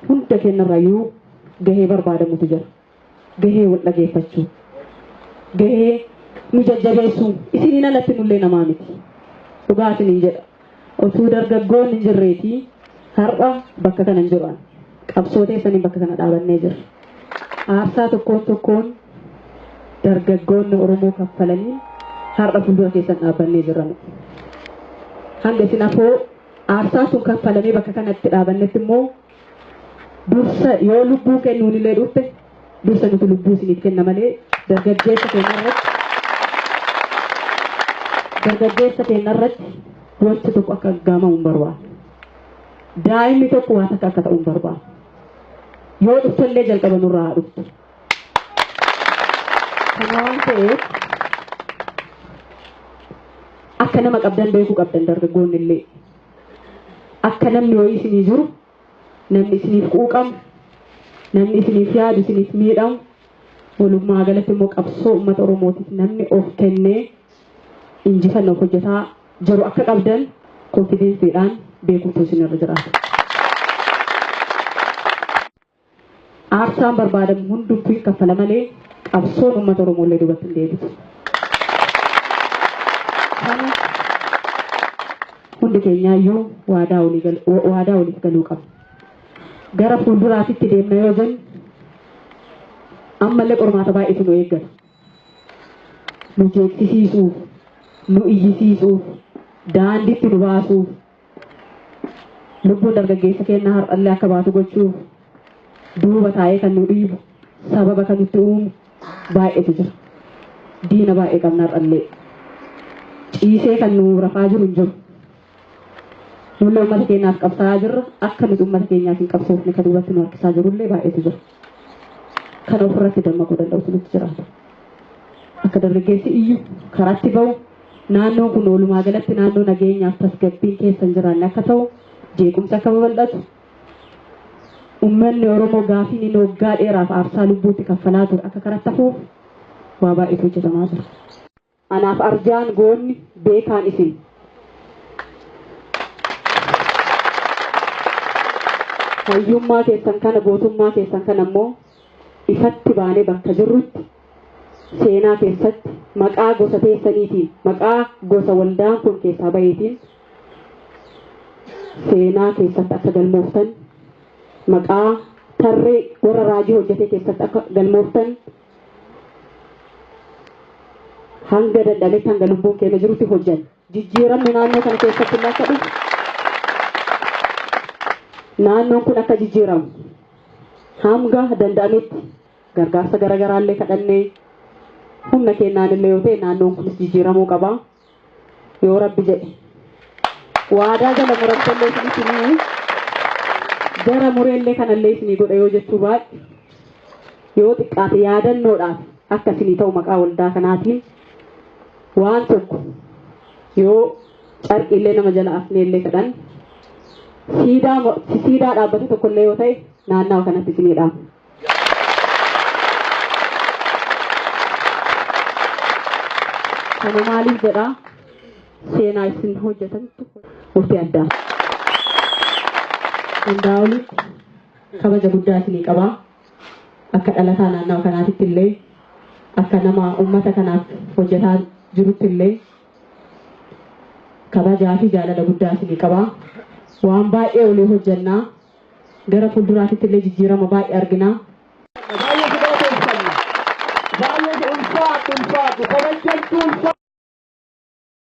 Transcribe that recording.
Hunda keenyarrayyuu gahee barbaadamutu jira. Gahee wal dhageeffachuu, gahee nu jajjabeessuu, isiniin alatti nullee namaa miti. Dhugaa isiniin jedha. Otuu dargaggoonni hin jirreetii har'a bakka kana hin jiru. Qabsoo teessaniin bakka kana dhaabannee jirra. Aarsaa tokkoon tokkoon dargaggoonni Oromoo kaffalanii har'a fuuldura keessan dhaabbannee jirra. Hanga isin afoo aarsaa sun kaffalamee bakka kanatti dhaabannetti immoo dursa yoo lubbuu kennuun illee dhufte, dursa nuti lubbuu isiniif kenna malee dargaggeessa keenya irratti wanti tokko akka aggaamamu hin barbaadu. Daa'imni tokko waan takka akka ta'u hin barbaadu. Yoo dhuftellee jalqaba nurraa haa dhuftu. Kana waan ta'eef, akka nama qabdan beekuu qabdan, dargaggoonni illee. Akka namni wayii isinii jiru, namni isiniif quuqamu, namni isiniif yaadu, isiniif miidhamu, walumaa galatti immoo qabsoo uummata Oromootiif namni of kennee injifannoof hojjetaa jiru akka qabdan confidenceiidhaan beekuutu isinirra jiraata. Aarsaan barbaadamu hundumtuu kaffala malee qabsoon uummata Oromoo illee duubatti hin deebitu. Kana hundi keenyaayyuu waadaa waliif galuu qabna. Gara fuulduraatitti deemna yoo jennu, ammallee qormaata baay'eetu nu eeggata. Nu jeeqsisiisuuf, nu iyyisiisuuf, daandiitti nu baasuuf, lubbuun dargaggeessa keenyaa har'allee akka baatu gochuuf duuba taa'ee kan nu dhiibu, sababa kan nutti uumu baay'eetu jira. Diina baay'ee qabna har'allee. Ciisee kan nu rafaa jiru hin jiru. Nullee uummata keenyaaf qabsaa'aa jirra. Akka nuti uummata keenyaaf hin qabsoofne kan duubatti nu harkisaa jirullee baay'eetu jira. Kana ofirratti dammaquu danda'utu nutti jiraata. Akka dargaggeessi iyyu karaatti bahu, naannoon kun walumaa galatti naannoo nageenyaaf tasgabbiin keessa hin jiraanne akka ta'u, jeequmsi akka babal'atu, uummanni Oromoo gaafiin inni waggaa dheeraaf aarsaa lubbuutti kaffalaa ture akka karatti hafuuf waa baay'eetu hojjetamaa jira. Anaaf arjaan goonni beekaan isin. Hayyummaa keessan kana, gootummaa keessan kana immoo ifatti baanee bakka jirrutti seenaa keessatti maqaa gosa teessaniitiin, maqaa gosa waldaan kun keessaa baheetiin seenaa keessatti akka galmooftan, maqaa tarree warra raajii hojjetee keessatti akka galmooftan, hanga danda'ametti, hanga lubbuun keenya jirutti hojjenna. Jijjiiramni naannoo kana keessatti illee akka dhufu, naannoon kun akka jijjiiramu hanga danda'ametti gargaarsa garaagaraallee kadhannee, humna kennaan illee yoo ta'e, naannoon kunis jijjiiramuu qaba. Yoo Rabbi jedhe, waadaa jala muramtellee isinitti himee, jara mureellee kanallee isinii godha yoo jechuu baadhe, yoo xiqqaate yaadannoodhaaf akka isinii ta'u maqaa waldaa kanaatiin waan tokko yoo carqiillee nama jala afneellee kadhan, siidaa dhaabbate tokkollee yoo ta'e naannawa kanatti isinii dhaama. Kana maaliif jedhaa? Seenaa isin hojjetantu murtii addaa. Hundaa olitti kabaja guddaa isinii qabaa. Akka dhalataa naannawa kanaatitti illee, akka nama uummata kanaaf hojjetaa jirutti illee kabajaa fi jaalala guddaa isinii qabaa. Waan baay'ee olii hojjennaa. Gara fuulduraatitti illee jijjiirama baay'ee arginaa. Baay'ee si galateeffanna. Baay'ee ulfaadhu, ulfaadhu, kabajjamtuu, ulfaadhu.